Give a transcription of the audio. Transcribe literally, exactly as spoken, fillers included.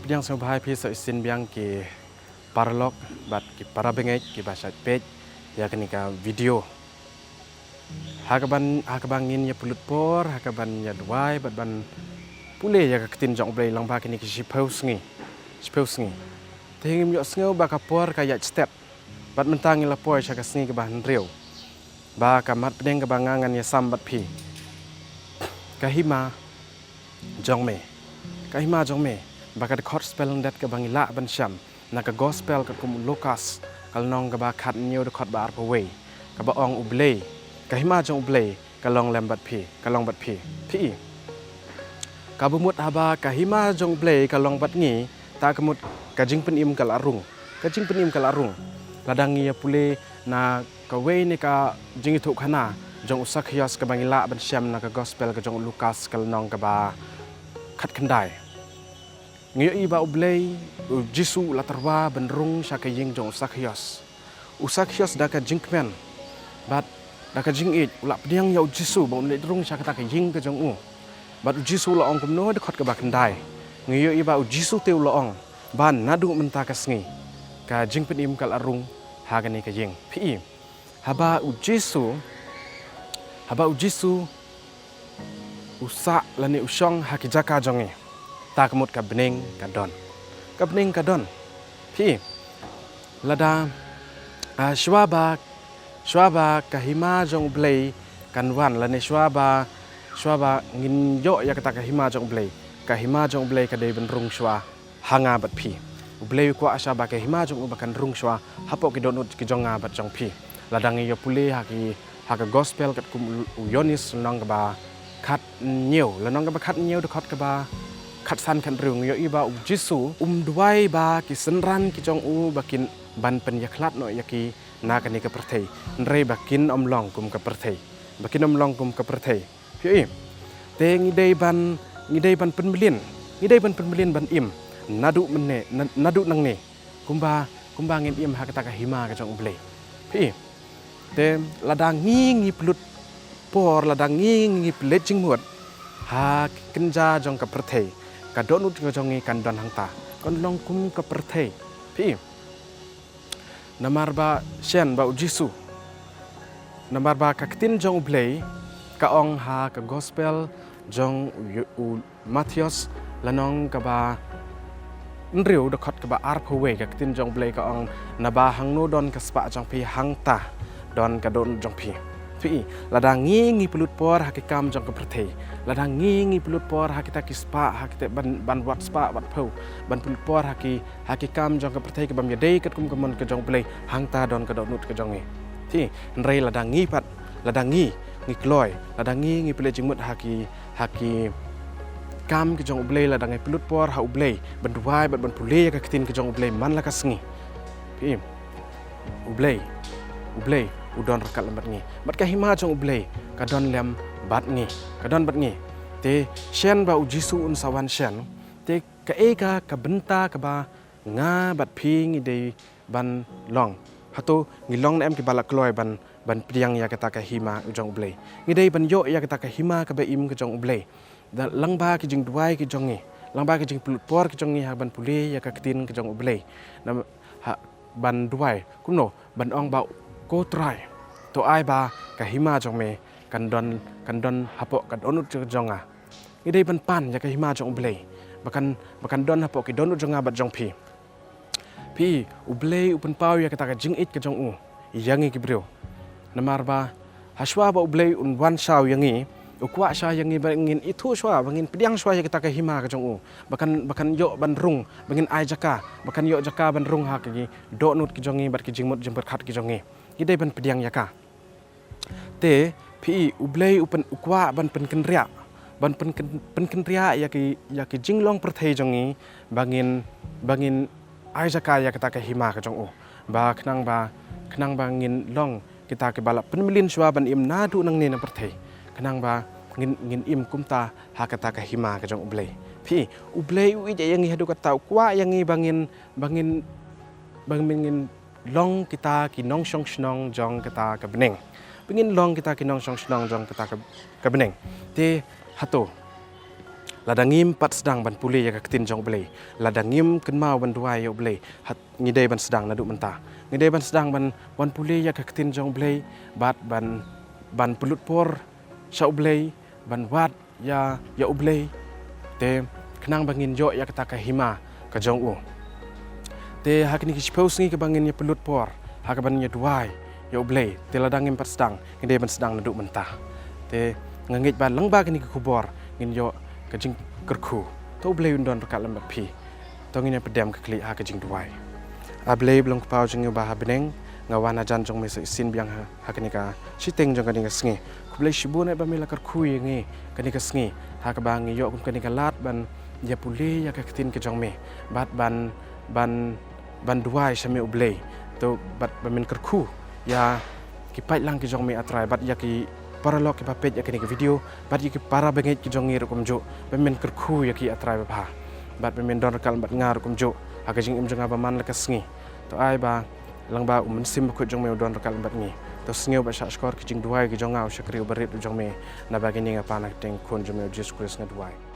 Pdiang sngewbha ïa phi sa shisien biang ki paralok bad ki parabangeit kiba shait peit ïa kane ka video. Ha kaban, ha kaba ngin ïa pynlut por, ha kaban ïa duwai bad ban pule ïa ka ktien jong U Blei lyngba kine ki shiphew sngi. Shiphew sngi. Te ngim ïohsngew ba ka por ka ïaid stet. Bad mynta ngi la poi sha ka sngi kaba hynriew. Ba ka mat pdeng kaba nga ngan ïa sam bad phi. Ka hima jong me. Ka hima jong me. Ba ka dkhot spelling dat kaba ngi lah ban shem na ka gospel katkum u Lukas, ka lynnong kaba khathynñiew, dkhot ba arphew wei. Kaba ong U Blei. Ka hima jong U Blei ka long lem bad phi, ka long bad phi. Phi i. Kaba mut haba ka hima jong U Blei ka long bad ngi, ta ka mut ka jingpynim ka la rung. Ka jingpynim ka la rung. Lada ngi ïa pule na kawei na ka jingïathuhkhana jong u Sakhios kaba ngi lah ban shem na ka gospel ka jong u Lukas, ka lynnong kaba khatkhyndai. Ngi ïohi ba U Blei, U Jisu u la tyrwa ban rung sha ka ïing jong u Sakhios. U Sakhios da ka jingkmen bad da ka jingïeit u la pdiang ïa U Jisu ba un leit rung sha kata ka ïing ka jong u. Bad U Jisu u la ong kumno, dkhot kaba khyndai. Ngi ïohi ba U Jisu te u la ong ba naduh mynta ka sngi ka jingpynim ka la rung ha kane ka ïing. Phi i. Haba U Jisu, haba U Jisu u sah lane u shong ha ki jaka jong ngi, ta ka mut ka bneng ka don. Ka bneng ka don. Phi i. Lada, ah, shuwa ba, shuwa ba ka hima jong U Blei kan wan, lane shuwa ba, shuwa ba ngin ïoh ïa kata ka hima jong U Blei. Ka hima jong U Blei ka dei ban rung shuwa ha nga bad phi. U Blei u kwah shuwa ba ka hima jong u ba kan rung shuwa hapoh ki dohnud ki jong nga bad jong phi. Lada ngi ïa pule ha ki, ha ka gospel katkum u Ïoannis, lynnong kaba khathynñiew, lynnong kaba khathynñiew, dkhot kaba khatsan, khathynriew, ngi ïohi ba U Jisu um duwai ba ki synran ki jong u ba kin ban pynïakhlad noh ïa ki na kane ka pyrthei. Hynrei ba kin ym long kum ka pyrthei. Ba kin ym long kum ka pyrthei. Phi i. Te ngi dei ban, ngi dei ban pynmlien. Ngi dei ban pynmlien ban im naduh mynne, na-, naduh nangne. Kumba, kumba ngin im ha kata ka hima ka jong U Blei. Phi i. Te lada ngi, ngi pynlut por, lada ngi, ngi pynleit jingmut ha ki kynja jong ka pyrthei, ka dohnud ka jong ngi kan don hangta. Kan long kum ka pyrthei. Phi i. Namar ba shen ba U Jisu. Namar ba ka ktien jong U Blei ka ong ha ka gospel jong u, u Mathaios, lynnong kaba hynriew, dkhot kaba arphew wei, ka ktien jong U Blei ka ong, naba hangno don ka spah jong phi, hangta don ka dohnud jong phi. Phi i. Lada ngi, ngi pynlut por ha ki kam jong ka pyrthei, lada ngi, ngi pynlut por ha kita ki spah, ha kita ban, ban wad spah, wad phew, ban pynlut por ha ki, ha ki kam jong ka pyrthei kaba ym ïadei katkum ka mon ka jong U Blei, hangta don ka dohnud ka jong ngi. Phi i. Hynrei lada ngi pat, lada ngi, ngi kloi, lada ngi, ngi pynleit jingmut ha ki, ha ki kam ki jong U Blei, lada ngi pynlut por ha U Blei ban duwai bad ban pule ïa ka ktien ka jong U Blei man la ka sngi. Phi i. U Blei, U Blei u don ryngkat lem bad ngi. Bad ka hima jong U Blei ka don lem bad ngi. Ka don bad ngi. Te shen ba U Jisu un sa wan shen. Te kaei ka, ka bynta kaba nga bad phi ngi dei ban long? Hato ngi long ne em kiba la kloi ban, ban pdiang ïa kata ka hima jong U Blei? Ngi dei ban ïoh ïa kata ka hima kaba im ka jong U Blei da lyngba ki jingduwai ki jong ngi, lyngba ki jingpynlut por ki jong ngi ha ban pule ïa ka ktien ka jong U Blei. Na, ha, ban duwai kumno? Ban ong ba, ko Trai, to ai ba ka hima jong me kan don, kan don hapoh ka dohnud ka jong nga. Ngi dei ban pan ïa ka hima jong U Blei ba kan, ba kan don hapoh ki dohnud jong nga bad jong phi. Phi i. U Blei u pynpaw ïa kata ka jingïeit ka jong u ïa ngi ki briew. Namar ba hashwa ba U Blei un wan shaw ïa ngi, u kwah shuwa ïa ngi ba ngin ithuh shuwa, ba ngin pdiang shuwa ïa kata ka hima ka jong u, ba kan, ba kan ïoh ban rung, ba ngin ai jaka, ba kan ïoh jaka ban rung ha ki dohnud ki jong ngi bad ki jingmut jingpyrkhat ki jong ngi. Ngi dei ban pdiang ïa ka. Te phi i, U Blei u pyn, u kwah ban pynkynriah, ban pynkyn, pynkynriah ïa ki, ïa ki jinglong pyrthei jong ngi ba ngin, ba ngin ai jaka ïa kata ka hima ka jong u. Ba khnang ba, khnang ba ngin long kita kiba la pynmlien shuwa ban im naduh nangne na pyrthei. Khnang ba ngin, ngin im kumta ha kata ka hima ka jong U Blei. Phi i. U Blei u ïeit ïa ngi haduh katta, u kwah ïa ngi ba ngin, ba ngin, ba ngin long kita ki nongshong shnong jong kata ka bneng. Ba ngin long kita ki nongshong shnong jong kata ka, ka bneng. Te hato Lada ngim pat sdang ban pule ïa ka ktien jong U Blei, lada ngim kynmaw ban duwai ïa U Blei, ha ngi dei ban sdang naduh mynta. Ngi dei ban sdang ban, ban pule ïa ka ktien jong U Blei, bad ban, ban pynlut por sha U Blei, ban wad ïa, ïa U Blei. Te khnang ba ngin ïoh ïa kata ka hima ka jong U. Te ha kine ki shiphew sngi kaba ngin ïa pynlut por ha kaban ïa duwai ïa U Blei, te lada ngim pat sdang, ngi dei ban sdang naduh mynta. Te nga ngeit ba lyngba kine ki khubor ngin ïoh ka jingkyrkhu. To U Blei un don ryngkat lem bad phi. To ngin ïa pdiang ka khlieh ha ka jingduwai. A Blei ba long Kpa jong ngi uba ha bneng, nga wan hajan jong me sa shisien biang ha, ha kane ka shiteng jong kane ka sngi. Khublei shibun eh ba me la kyrkhu ïa ngi kane ka sngi, ha kaba ngi ïoh kum kane ka lad ban ïa pule ïa ka ktien ka jong me, bad ban, ban, ban duwai sha me U Blei. To bad ba men kyrkhu ïa ki paidlang ki jong me, A Trai, bad ïa ki paralok kiba peit ïa kane ka video, bad ïa ki para bangeit ki jong ngi ruh kumjuh, ba men kyrkhu ïa ki, A Trai babha. Bad ba men don ryngkat lem bad nga ruh kumjuh ha ka jingim jong nga ba man la ka sngi. To ai ba lyngba U Mynsiem Bakhuid jong me u don ryngkat lem bad ngi. To sngew bad shahshkor ki jingduwai ki jong nga, U Shakri Uba rit jong me. Naba kine nga pan ha ka kyrteng U Khun jong me U Jisu Khrist nga duwai.